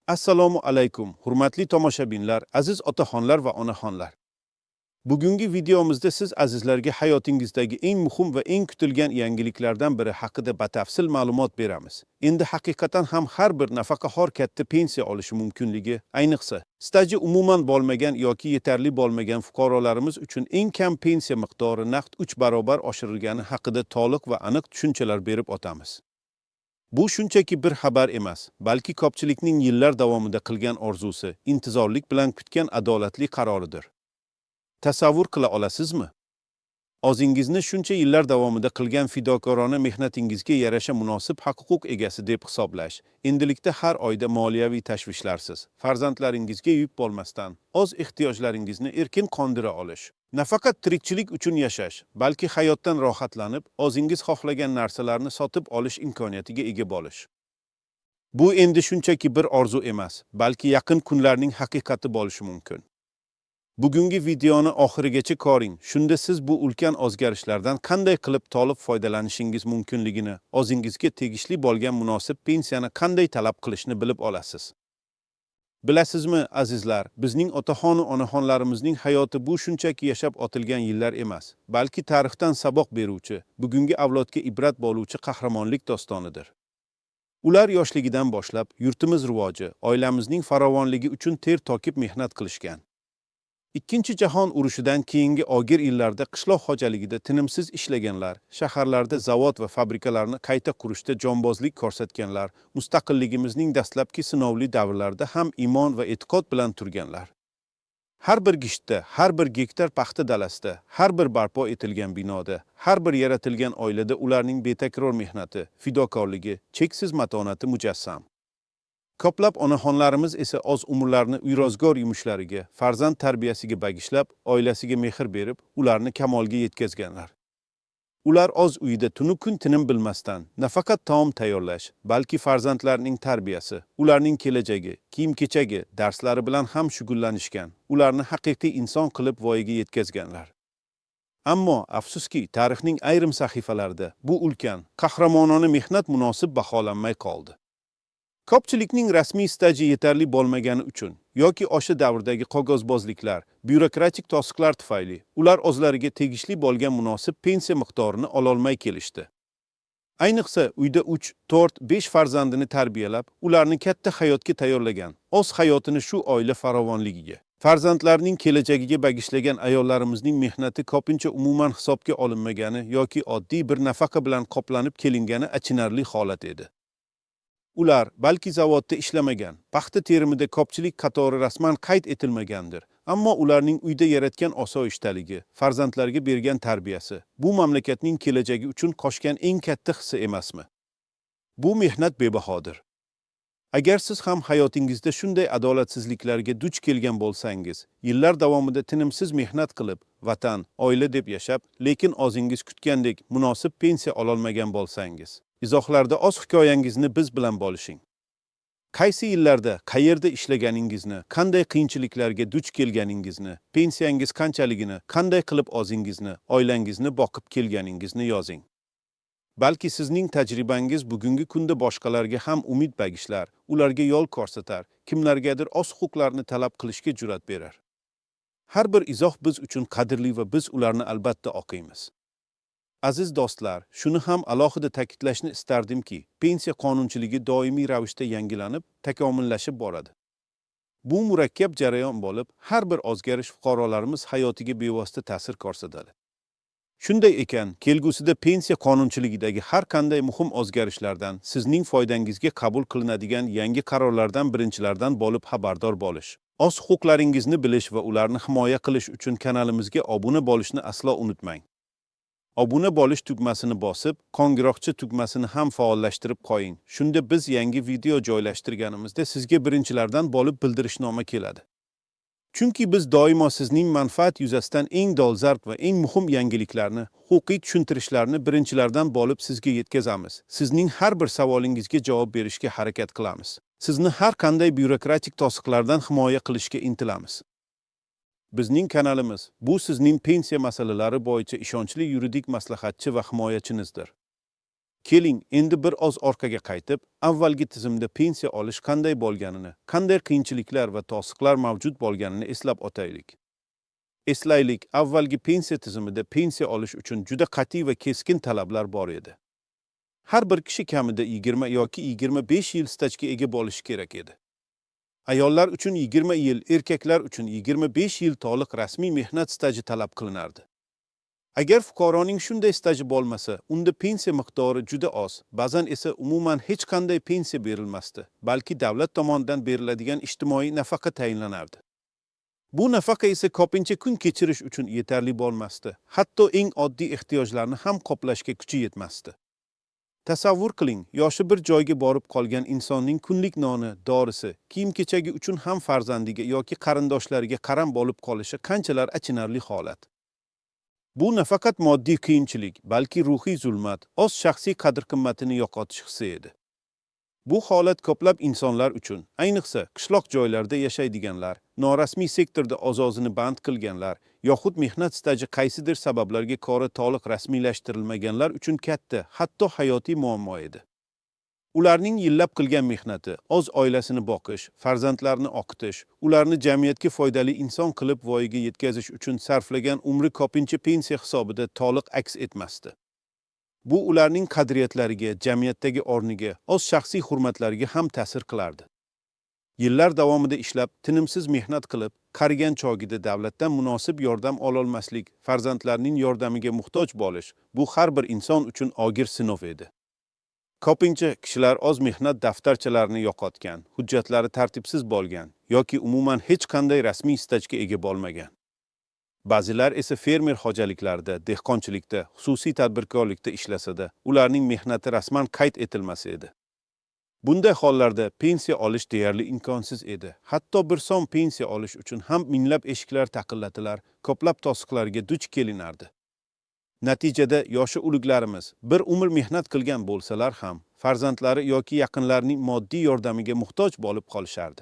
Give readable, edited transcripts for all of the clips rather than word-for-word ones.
Assalomu alaykum, hurmatli tomoshabinlar, aziz otaxonlar va onaxonlar. Bugungi videomizda siz azizlarga hayotingizdagi eng muhim va eng kutilgan yangiliklardan biri haqida batafsil ma'lumot beramiz. Endi haqiqatan ham har bir nafaqaxo'r katta pensiya olishi mumkinligi, ayniqsa, staji umuman bo'lmagan yoki yetarli bo'lmagan fuqarolarimiz uchun eng kam pensiya miqdori naqd 3 barobar oshirilgani haqida to'liq va aniq tushunchalar berib o'tamiz. Bu shunchaki bir xabar emas, balki ko'pchilikning yillar davomida qilgan orzusi, intizorlik bilan kutgan adolatli qaroridir. Tasavvur qila olasizmi? O'zingizni shuncha yillar davomida qilgan fidokorona mehnatingizga yarasha munosib haq-huquq egasi deb hisoblash, endilikda har oyda moliyaviy tashvishlarsiz, farzandlaringizga yuk bo'lmasdan, o'z ehtiyojlaringizni erkin qondira olish. Nafaqat tirikchilik uchun yashash, balki hayotdan rohatlanib, o'zingiz xohlagan narsalarni sotib olish imkoniyatiga ega bo'lish. Bu endi shunchaki bir orzu emas, balki yaqin kunlarning haqiqati bo'lishi mumkin. Bugungi videoni oxirigacha ko'ring. Shunda siz bu ulkan o'zgarishlardan qanday qilib to'liq foydalanishingiz mumkinligini, o'zingizga tegishli bo'lgan munosib pensiyani qanday talab qilishni bilib olasiz. Bilasizmi, azizlar, bizning otaxon va onaxonlarimizning hayoti bu shunchaki yashab o'tilgan yillar emas, balki tarixdan saboq beruvchi, bugungi avlodga ibrat bo'luvchi qahramonlik dostonidir. Ular yoshligidan boshlab yurtimiz rivoji, oilamizning farovonligi uchun ter to'kib mehnat qilishgan. Ikkinchi jahon urushidan keyingi og'ir yillarda qishloq xo'jaligida tinimsiz ishlaganlar, shaharlarda zavod va fabrikalarni qayta qurishda jonbozlik ko'rsatganlar, mustaqilligimizning dastlabki sinovli davrlarida ham iymon va e'tiqod bilan turganlar. Har bir gishtda, har bir gektar paxta dalasida, har bir barpo etilgan binoda, har bir yaratilgan oilada ularning betakror mehnati, fidokorligi, cheksiz matonati mujassam. Ko'plab onaxonlarimiz esa o'z umrlarini uy-ro'zg'or yumushlariga, farzand tarbiyasiga bag'ishlab, oilasiga mehr berib, ularni kamolga yetkazganlar. Ular o'z uyida tunu kun tinim bilmasdan nafaqat taom tayyorlash, balki farzandlarining tarbiyasi, ularning kelajagi, kiyim-kechagi, darslari bilan ham shug'ullanishgan, ularni haqiqiy inson qilib voyaga yetkazganlar. Ammo afsuski, tarixning ayrim sahifalarida bu ulkan, qahramonona mehnat munosib baholanmay qoldi. Ko'pchilikning rasmiy staji yetarli bo'lmagani uchun yoki o'sha davrdagi qog'ozbozliklar, byurokratik to'siqlar tufayli ular o'zlariga tegishli bo'lgan munosib pensiya miqdorini ololmay kelishdi. Ayniqsa uyda 3, 4, 5 farzandini tarbiyalab, ularni katta hayotga tayyorlagan, o'z hayotini shu oila farovonligiga, farzandlarining kelajagiga bag'ishlagan ayollarimizning mehnati ko'pincha umuman hisobga olinmagani yoki oddiy bir nafaqa bilan qoplanib kelingani achinarli holat edi. Ular balki zavodda ishlamagan, paxta terimida ko'pchilik qatori rasman qayd etilmagandir. Ammo ularning uyda yaratgan osoyishtaligi, farzandlarga bergan tarbiyasi bu mamlakatning kelajagi uchun qo'shgan eng katta hissa emasmi? Bu mehnat bebahodir. Agar siz ham hayotingizda shunday adolatsizliklarga duch kelgan bo'lsangiz, yillar davomida tinimsiz mehnat qilib, vatan, oila deb yashab, lekin o'zingiz kutgandek munosib pensiya ololmagan bo'lsangiz, izohlarda o'z hikoyangizni biz bilan bo'lishing. Qaysi yillarda, qayerda ishlaganingizni, qanday qiyinchiliklarga duch kelganingizni, pensiyangiz qanchaligini, qanday qilib o'zingizni, oilangizni boqib kelganingizni yozing. Balki sizning tajribangiz bugungi kunda boshqalarga ham umid bag'ishlar, ularga yo'l ko'rsatar, kimlargadir o'z huquqlarini talab qilishga jur'at berar. Har bir izoh biz uchun qadrli va biz ularni albatta o'qiymiz. Aziz do'stlar, shuni ham alohida ta'kidlashni istardimki, pensiya qonunchiligi doimiy ravishda yangilanib, takomillashib boradi. Bu murakkab jarayon bo'lib, har bir o'zgarish fuqarolarimiz hayotiga bevosita ta'sir ko'rsatadi. Shunday ekan, kelgusida pensiya qonunchiligidagi har qanday muhim o'zgarishlardan sizning foydangizga qabul qilinadigan yangi qarorlardan birinchilardan bo'lib xabardor bo'lish, o'z huquqlaringizni bilish va ularni himoya qilish uchun kanalimizga obuna bo'lishni aslo unutmang. Obuna bo'lish tugmasini bosib, qo'ng'iroqcha tugmasini ham faollashtirib qo'ying. Shunda biz yangi video joylashtirganimizda sizga birinchilardan bo'lib bildirishnoma keladi. Chunki biz doimo sizning manfaat yuzasidan eng dolzarb va eng muhim yangiliklarni, huquqiy tushuntirishlarni birinchilardan bo'lib sizga yetkazamiz. Sizning har bir savolingizga javob berishga harakat qilamiz. Sizni har qanday byurokratik to'siqlardan himoya qilishga intilamiz. Bizning kanalimiz bu sizning pensiya masalalari bo'yicha ishonchli yuridik maslahatchi va himoyachinizdir. Keling, endi bir oz orqaga qaytib, avvalgi tizimda pensiya olish qanday bo'lganini, qanday qiyinchiliklar va to'siqlar mavjud bo'lganini eslab o'taylik. Eslaylik, avvalgi pensiya tizimida pensiya olish uchun juda qat'iy va keskin talablar bor edi. Har bir kishi kamida 20 yoki 25 yil stajga ega bo'lishi kerak edi. Ayollar uchun 20 yil, erkaklar uchun 25 yil to'liq rasmiy mehnat staji talab qilinardi. Agar fuqaroning shunday staji bo'lmasa, unda pensiya miqdori juda oz, ba'zan esa umuman hech qanday pensiya berilmasdi, balki davlat tomonidan beriladigan ijtimoiy nafaqa tayinlanardi. Bu nafaqa esa ko'pincha kun kechirish uchun yetarli bo'lmasdi. Hatto eng oddiy ehtiyojlarni ham qoplashga kuchi yetmasdi. Tasavvur qiling, yoshi bir joyga borib qolgan insonning kunlik noni, dorisi, kiyim-kechagi uchun ham farzandiga yoki qarindoshlariga qaram bo'lib qolishi qanchalar achinarli holat. Bu nafaqat moddiy qiyinchilik, balki ruhiy zulmat, o'z shaxsiy qadr-qimmatini yo'qotish hissi edi. Bu holat ko'plab insonlar uchun, ayniqsa qishloq joylarda yashaydiganlar, norasmiy sektorda o'z-o'zini band qilganlar yoxud mehnat staji qaysidir sabablarga ko'ra to'liq rasmiylashtirilmaganlar uchun katta, hatto hayotiy muammo edi. Ularning yillab qilgan mehnati, o'z oilasini boqish, farzandlarini o'qitish, ularni jamiyatga foydali inson qilib voyaga yetkazish uchun sarflagan umri ko'pincha pensiya hisobida to'liq aks etmasdi. Bu ularning qadriyatlariga, jamiyatdagi o'rniga, o'z shaxsiy hurmatlariga ham ta'sir qilardi. Yillar davomida ishlab, tinimsiz mehnat qilib, qarigan chog'ida davlatdan munosib yordam ololmaslik, farzandlarning yordamiga muhtoj bo'lish bu har bir inson uchun og'ir sinov edi. Ko'pincha kishilar o'z mehnat daftarchalarini yo'qotgan, hujjatlari tartibsiz bo'lgan yoki umuman hech qanday rasmiy stajga ega bo'lmagan. Ba'zilar esa fermer xo'jaliklarida, dehqonchilikda, xususiy tadbirkorlikda ishlasada, ularning mehnati rasman qayd etilmas edi. Bunday hollarda pensiya olish deyarli imkonsiz edi. Hatto bir so'm pensiya olish uchun ham minglab eshiklar taqillatilar, ko'plab to'siqlarga duch kelinardi. Natijada yoshi ulug'larimiz bir umr mehnat qilgan bo'lsalar ham, farzandlari yoki yaqinlarining moddiy yordamiga muhtoj bo'lib qolishardi.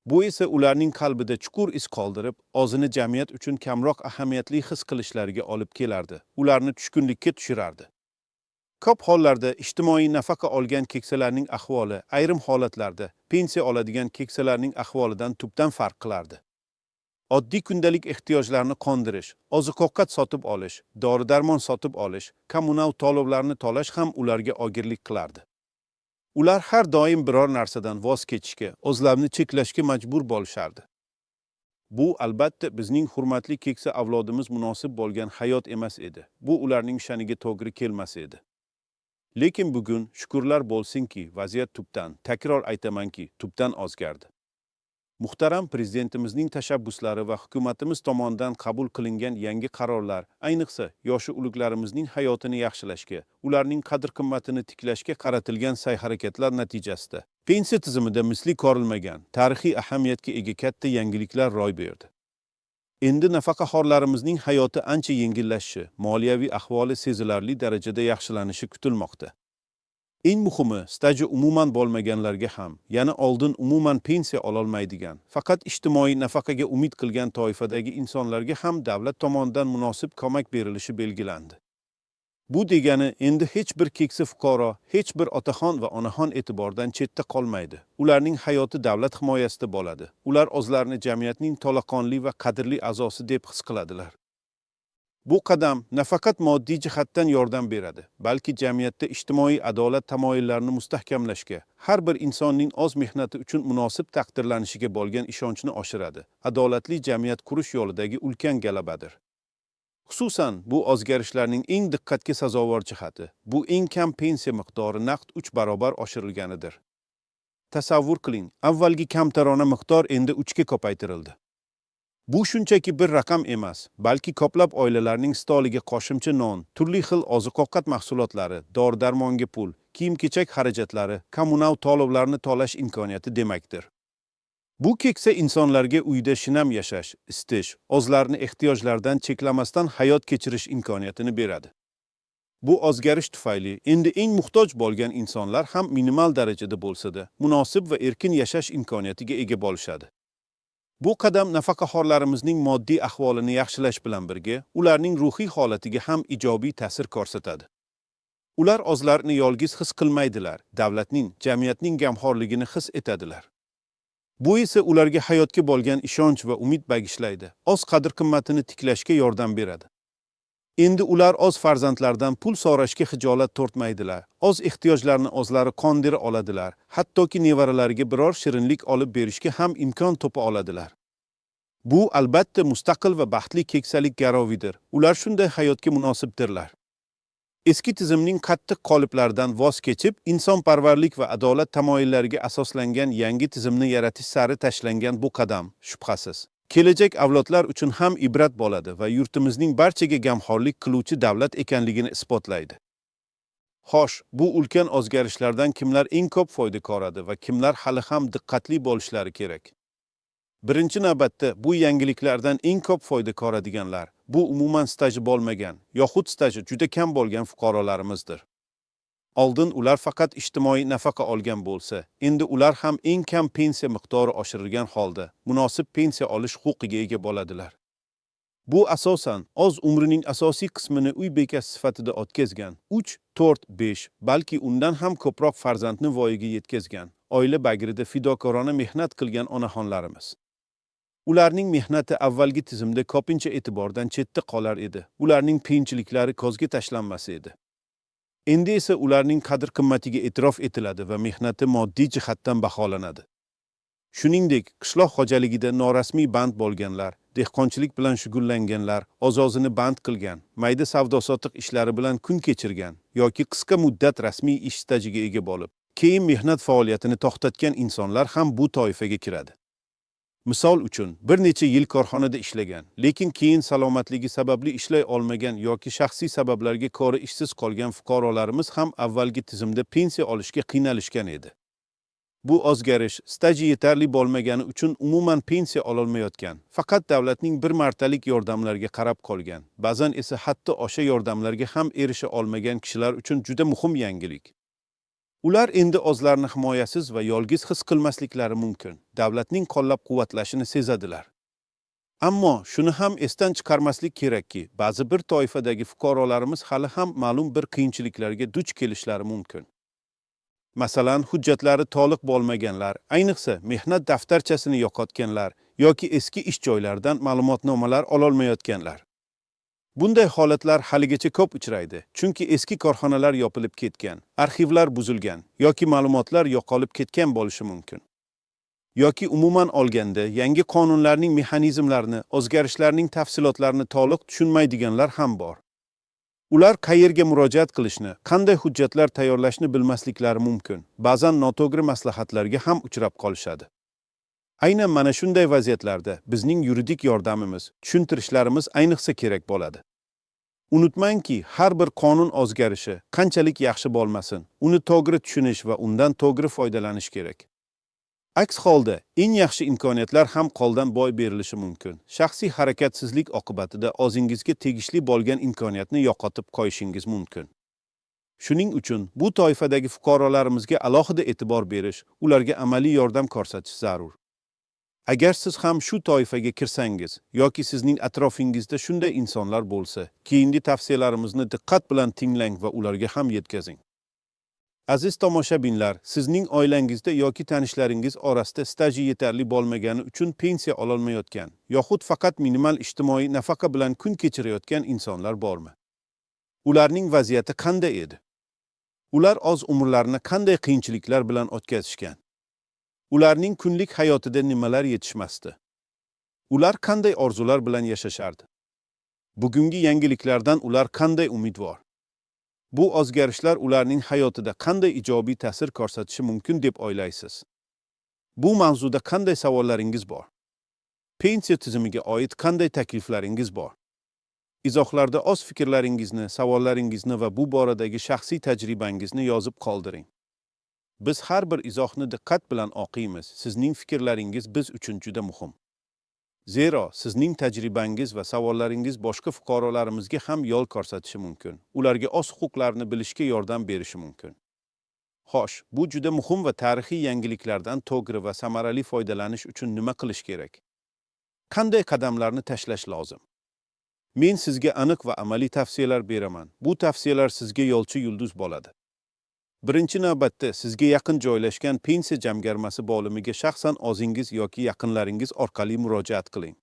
Bu esa ularning qalbida chuqur iz qoldirib, o'zini jamiyat uchun kamroq ahamiyatli his qilishlariga olib kelardi, ularni tushkunlikka tushirardi. Ko'p hollarda ijtimoiy nafaqa olgan keksalarning ahvoli ayrim holatlarda pensiya oladigan keksalarning ahvolidan tubdan farq qilardi. Oddiy kundalik ehtiyojlarni qondirish, oziq-ovqat sotib olish, dori-darmon sotib olish, kommunal to'lovlarni to'lash ham ularga og'irlik qilardi. Ular har doim biror narsadan voz kechishga, o'zlarini cheklashga majbur bo'lishardi. Bu albatta bizning hurmatli keksa avlodimiz munosib bo'lgan hayot emas edi. Bu ularning sha'niga to'g'ri kelmas edi. Lekin bugun shukurlar bo'lsinki, vaziyat tubdan, takror aytamanki, tubdan o'zgardi. Muhtaram prezidentimizning tashabbuslari va hukumatimiz tomonidan qabul qilingan yangi qarorlar, ayniqsa yoshi ulug'larimizning hayotini yaxshilashga, ularning qadr-qimmatini tiklashga qaratilgan sa'y-harakatlar natijasida pensiya tizimida misli ko'rilmagan tarixiy ahamiyatga ega katta yangiliklar ro'y berdi. Endi nafaqaxo'rlarimizning hayoti ancha yengillashishi, moliyaviy ahvoli sezilarli darajada yaxshilanishi kutilmoqda. Eng muhimi, staji umuman bo'lmaganlarga ham, yana oldin umuman pensiya ololmaydigan, faqat ijtimoiy nafaqaga umid qilgan toifadagi insonlarga ham davlat tomonidan munosib ko'mak berilishi belgilandi. Bu degani endi hech bir keksa fuqaro, hech bir otaxon va onaxon e'tibordan chetda qolmaydi. Ularning hayoti davlat himoyasida bo'ladi. Ular o'zlarini jamiyatning to'laqonli va qadrli a'zosi deb his qiladilar. Bu qadam nafaqat moddiy jihatdan yordam beradi, balki jamiyatda ijtimoiy adolat tamoyillarini mustahkamlashga, har bir insonning o'z mehnati uchun munosib taqdirlanishiga bo'lgan ishonchni oshiradi. Adolatli jamiyat qurish yo'lidagi ulkan g'alabadir. Xususan, bu o'zgarishlarning eng diqqatga sazovor jihati bu eng kam pensiya miqdori naqd 3 barobar oshirilganidir. Tasavvur qiling, avvalgi kamtarona miqdor endi 3 ga ko'paytirildi. Bu shunchaki bir raqam emas, balki ko'plab oilalarning stoliga qo'shimcha non, turli xil oziq-ovqat mahsulotlari, dori-darmonga pul, kiyim-kechak xarajatlari, kommunal to'lovlarni to'lash imkoniyati demakdir. Bu keksa insonlarga uyda shinam yashash, isitish, o'zlarini ehtiyojlardan cheklamasdan hayot kechirish imkoniyatini beradi. Bu o'zgarish tufayli endi eng muhtoj bo'lgan insonlar ham minimal darajada bo'lsa-da, munosib va erkin yashash imkoniyatiga ega bo'lishadi. Bu qadam nafaqaxo'rlarimizning moddiy ahvolini yaxshilash bilan birga, ularning ruhiy holatiga ham ijobiy ta'sir ko'rsatadi. Ular o'zlarini yolg'iz his qilmaydilar, davlatning, jamiyatning gamxo'rligini his etadilar. Bu esa ularga hayotga bo'lgan ishonch va umid bag'ishlaydi, o'z qadr-qimmatini tiklashga yordam beradi. Endi ular o'z farzandlaridan pul so'rashga xijolat tortmaydilar, o'z ehtiyojlarini o'zlari qondira oladilar, hattoki nevaralariga biror shirinlik olib berishga ham imkon topa oladilar. Bu albatta mustaqil va baxtli keksalik garovidir. Ular shunday hayotga munosibdirlar. Eski tizimning qattiq qoliplaridan voz kechib, insonparvarlik va adolat tamoyillariga asoslangan yangi tizimni yaratish sari tashlangan bu qadam, shubhasiz, kelajak avlodlar uchun ham ibrat bo'ladi va yurtimizning barchaga gamxo'rlik qiluvchi davlat ekanligini isbotlaydi. Xo'sh, bu ulkan o'zgarishlardan kimlar eng ko'p foyda ko'radi va kimlar hali ham diqqatli bo'lishlari kerak? Birinchi navbatda bu yangiliklardan eng ko'p foyda ko'radiganlar bu umuman staji bo'lmagan yoxud staji juda kam bo'lgan fuqarolarimizdir. Oldin ular faqat ijtimoiy nafaqa olgan bo'lsa, endi ular ham eng kam pensiya miqdori oshirilgan holda munosib pensiya olish huquqiga ega bo'ladilar. Bu asosan o'z umrining asosiy qismini uy bekasi sifatida o'tkazgan, 3, 4, 5, balki undan ham ko'proq farzandni voyaga yetkazgan, oila bagrida fidokorona mehnat qilgan onaxonlarimiz. Ularning mehnati avvalgi tizimda ko'pincha e'tibordan chetda qolar edi. Ularning qiyinchiliklari ko'zga tashlanmas edi. Endi esa ularning qadr-qimmatiga e'tirof etiladi va mehnati moddiy jihatdan baholanadi. Shuningdek, qishloq xo'jaligida norasmiy band bo'lganlar, dehqonchilik bilan shug'ullanganlar, o'z-o'zini band qilgan, mayda savdo-sotiq ishlari bilan kun kechirgan yoki qisqa muddat rasmiy ish stajiga ega bo'lib, keyin mehnat faoliyatini to'xtatgan insonlar ham bu toifaga kiradi. Misol uchun, bir necha yil korxonada ishlagan, lekin keyin salomatligi sababli ishlay olmagan yoki shaxsiy sabablarga ko'ra ishsiz qolgan fuqarolarimiz ham avvalgi tizimda pensiya olishga qiynalishgan edi. Bu o'zgarish staji yetarli bo'lmagani uchun umuman pensiya ololmayotgan, faqat davlatning bir martalik yordamlariga qarab qolgan, ba'zan esa hatto o'sha yordamlarga ham erisha olmagan kishilar uchun juda muhim yangilik. Ular endi o'zlarini himoyasiz va yolg'iz his qilmasliklari mumkin. Davlatning qo'llab-quvvatlashini sezadilar. Ammo shuni ham esdan chiqarmaslik kerakki, ba'zi bir toifadagi fuqarolarimiz hali ham ma'lum bir qiyinchiliklarga duch kelishlari mumkin. Masalan, hujjatlari to'liq bo'lmaganlar, ayniqsa mehnat daftarchasini yo'qotganlar yoki eski ish joylaridan ma'lumotnomalar ololmayotganlar. Bunday holatlar haligacha ko'p uchraydi, chunki eski korxonalar yopilib ketgan, arxivlar buzilgan yoki ma'lumotlar yo'qolib ketgan bo'lishi mumkin. Yoki umuman olganda yangi qonunlarning mexanizmlarini, o'zgarishlarning tafsilotlarini to'liq tushunmaydiganlar ham bor. Ular qayerga murojaat qilishni, qanday hujjatlar tayyorlashni bilmasliklari mumkin. Ba'zan noto'g'ri maslahatlarga ham uchrab qolishadi. Aynan mana shunday vaziyatlarda bizning yuridik yordamimiz, tushuntirishlarimiz ayniqsa kerak bo'ladi. Unutmangki, har bir qonun o'zgarishi qanchalik yaxshi bo'lmasin, uni to'g'ri tushunish va undan to'g'ri foydalanish kerak. Aks holda eng yaxshi imkoniyatlar ham qo'ldan boy berilishi mumkin. Shaxsiy harakatsizlik oqibatida o'zingizga tegishli bo'lgan imkoniyatni yo'qotib qo'yishingiz mumkin. Shuning uchun bu toifadagi fuqarolarimizga alohida e'tibor berish, ularga amaliy yordam ko'rsatish zarur. Agar siz ham shu toifaga kirsangiz yoki sizning atrofingizda shunday insonlar bo'lsa, keyingi tavsiyalarimizni diqqat bilan tinglang va ularga ham yetkazing. Aziz tomoshabinlar, sizning oilangizda yoki tanishlaringiz orasida staji yetarli bo'lmagani uchun pensiya ololmayotgan yoxud faqat minimal ijtimoiy nafaqa bilan kun kechirayotgan insonlar bormi? Ularning vaziyati qanday edi? Ular o'z umrlarini qanday qiyinchiliklar bilan o'tkazishgan? Ularning kunlik hayotida nimalar yetishmasdi? Ular qanday orzular bilan yashashardi? Bugungi yangiliklardan ular qanday umidvor? Bu o'zgarishlar ularning hayotida qanday ijobiy ta'sir ko'rsatishi mumkin deb o'ylaysiz? Bu mavzuda qanday savollaringiz bor? Pensiya tizimiga oid qanday takliflaringiz bor? Izohlarda o'z fikrlaringizni, savollaringizni va bu boradagi shaxsiy tajribangizni yozib qoldiring. Biz har bir izohni diqqat bilan o'qiymiz. Sizning fikrlaringiz biz uchun juda muhim. Zero sizning tajribangiz va savollaringiz boshqa fuqarolarimizga ham yo'l ko'rsatishi mumkin. Ularga o'z huquqlarini bilishga yordam berishi mumkin. Xo'sh, bu juda muhim va tarixiy yangiliklardan to'g'ri va samarali foydalanish uchun nima qilish kerak? Qanday qadamlarni tashlash lozim? Men sizga aniq va amaliy tavsiyalar beraman. Bu tavsiyalar sizga yo'lchi yulduz bo'ladi. Birinchi navbatda sizga yaqin joylashgan pensiya jamg'armasi bo'limiga shaxsan o'zingiz yoki yaqinlaringiz orqali murojaat qiling.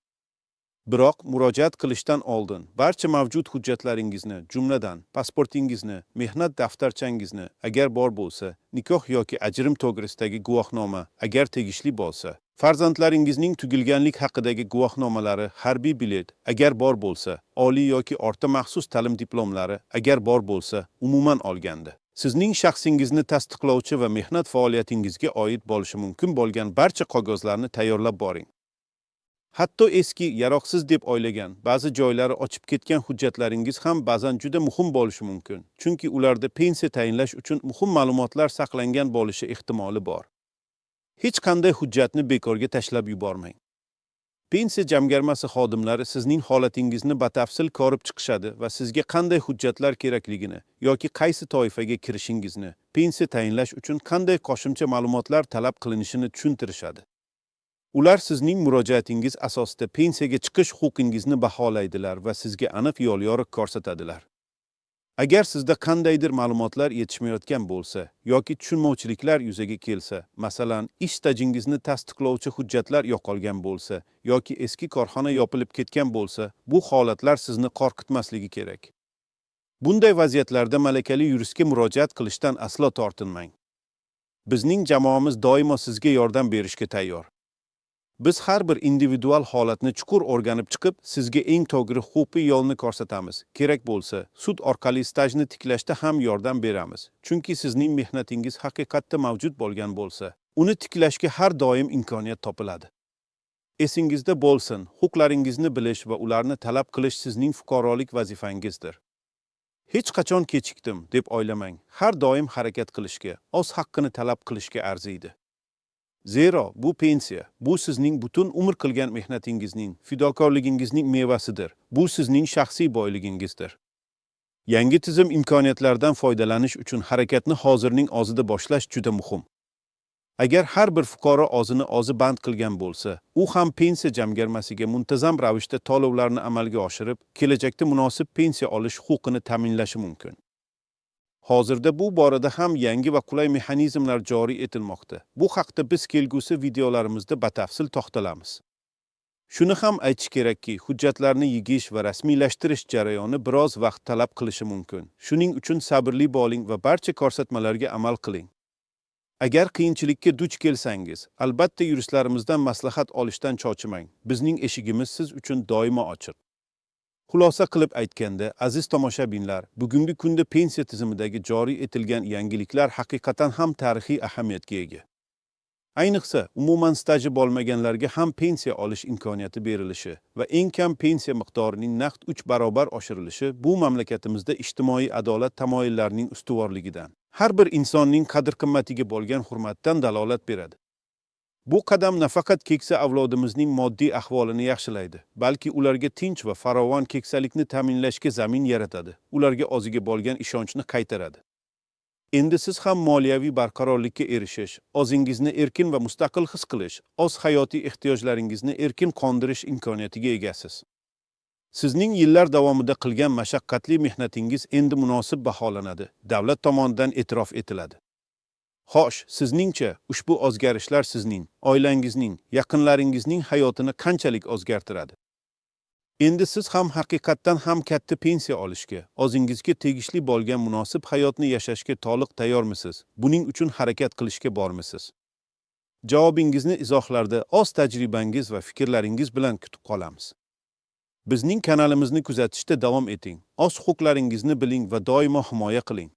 Biroq murojaat qilishdan oldin barcha mavjud hujjatlaringizni, jumladan pasportingizni, mehnat daftarchangizni, agar bor bo'lsa, nikoh yoki ajrim to'g'risidagi guvohnoma, agar tegishli bo'lsa, farzandlaringizning tug'ilganlik haqidagi guvohnomalari, harbiy bilet, agar bor bo'lsa, oliy yoki o'rta maxsus ta'lim diplomlari, agar bor bo'lsa, umuman olganda sizning shaxsingizni tasdiqlovchi va mehnat faoliyatingizga oid bo'lishi mumkin bo'lgan barcha qog'ozlarni tayyorlab boring. Hatto eski, yaroqsiz deb o'ylagan, ba'zi joylari ochib ketgan hujjatlaringiz ham ba'zan juda muhim bo'lishi mumkin, chunki ularda pensiya tayinlash uchun muhim ma'lumotlar saqlangan bo'lishi ehtimoli bor. Hech qanday hujjatni bekorga tashlab yubormang. Pensiya jamg'armasi xodimlari sizning holatingizni batafsil ko'rib chiqishadi va sizga qanday hujjatlar kerakligini yoki qaysi toifaga kirishingizni, pensiya tayinlash uchun qanday qo'shimcha ma'lumotlar talab qilinishini tushuntirishadi. Ular sizning murojaatingiz asosida pensiyaga chiqish huquqingizni baholaydilar va sizga aniq yo'l-yo'riq ko'rsatadilar. Agar sizda qandaydir ma'lumotlar yetishmayotgan bo'lsa yoki tushunmovchiliklar yuzaga kelsa, masalan, ish stajingizni tasdiqlovchi hujjatlar yo'qolgan bo'lsa yoki eski korxona yopilib ketgan bo'lsa, bu holatlar sizni qo'rqitmasligi kerak. Bunday vaziyatlarda malakali yuristga murojaat qilishdan aslo tortinmang. Bizning jamoamiz doimo sizga yordam berishga tayyor. Biz har bir individual holatni chuqur o'rganib chiqib, sizga eng to'g'ri huquqiy yo'lni ko'rsatamiz. Kerak bo'lsa, sud orqali stajni tiklashda ham yordam beramiz. Chunki sizning mehnatingiz haqiqatda mavjud bo'lgan bo'lsa, uni tiklashga har doim imkoniyat topiladi. Esingizda bo'lsin, huquqlaringizni bilish va ularni talab qilish sizning fuqarolik vazifangizdir. Hech qachon kechikdim deb o'ylamang. Har doim harakat qilishga, o'z haqqini talab qilishga arziydi. Zero bu pensiya, bu sizning butun umr qilgan mehnatingizning, fidokorligingizning mevasidir. Bu sizning shaxsiy boyligingizdir. Yangi tizim imkoniyatlaridan foydalanish uchun harakatni hozirning o'zida boshlash juda muhim. Agar har bir fuqaro o'zini o'zi band qilgan bo'lsa, u ham pensiya jamg'armasiga muntazam ravishda to'lovlarni amalga oshirib, kelajakda munosib pensiya olish huquqini ta'minlashi mumkin. Hozirda bu borada ham yangi va qulay mexanizmlar joriy etilmoqda. Bu haqda biz kelgusi videolarimizda batafsil to'xtalamiz. Shuni ham aytish kerakki, hujjatlarni yig'ish va rasmiylashtirish jarayoni biroz vaqt talab qilishi mumkin. Shuning uchun sabrli bo'ling va barcha ko'rsatmalarga amal qiling. Agar qiyinchilikka duch kelsangiz, albatta yuristlarimizdan maslahat olishdan cho'chimang. Bizning eshigimiz siz uchun doimo ochiq. Xulosa qilib aytganda, aziz tomoshabinlar, bugungi kunda pensiya tizimidagi joriy etilgan yangiliklar haqiqatan ham tarixiy ahamiyatga ega. Ayniqsa, umuman staji bo'lmaganlarga ham pensiya olish imkoniyati berilishi va eng kam pensiya miqdorining naqd 3 barobar oshirilishi bu mamlakatimizda ijtimoiy adolat tamoyillarining ustuvorligidan, har bir insonning qadr-qimmatiga bo'lgan hurmatdan dalolat beradi. Bu qadam nafaqat keksa avlodimizning moddiy ahvolini yaxshilaydi, balki ularga tinch va farovon keksalikni ta'minlashga zamin yaratadi, ularga o'ziga bo'lgan ishonchni qaytaradi. Endi siz ham moliyaviy barqarorlikka erishish, o'zingizni erkin va mustaqil his qilish, o'z hayotiy ehtiyojlaringizni erkin qondirish imkoniyatiga egasiz. Sizning yillar davomida qilgan mashaqqatli mehnatingiz endi munosib baholanadi, davlat tomonidan e'tirof etiladi. Xo'sh, sizningcha ushbu o'zgarishlar sizning, oilangizning, yaqinlaringizning hayotini qanchalik o'zgartiradi? Endi siz ham haqiqatdan ham katta pensiya olishga, o'zingizga tegishli bo'lgan munosib hayotni yashashga to'liq tayyormisiz? Buning uchun harakat qilishga bormisiz? Javobingizni izohlarda o'z tajribangiz va fikrlaringiz bilan kutib qolamiz. Bizning kanalimizni kuzatishda davom eting. O'z huquqlaringizni biling va doimo himoya qiling.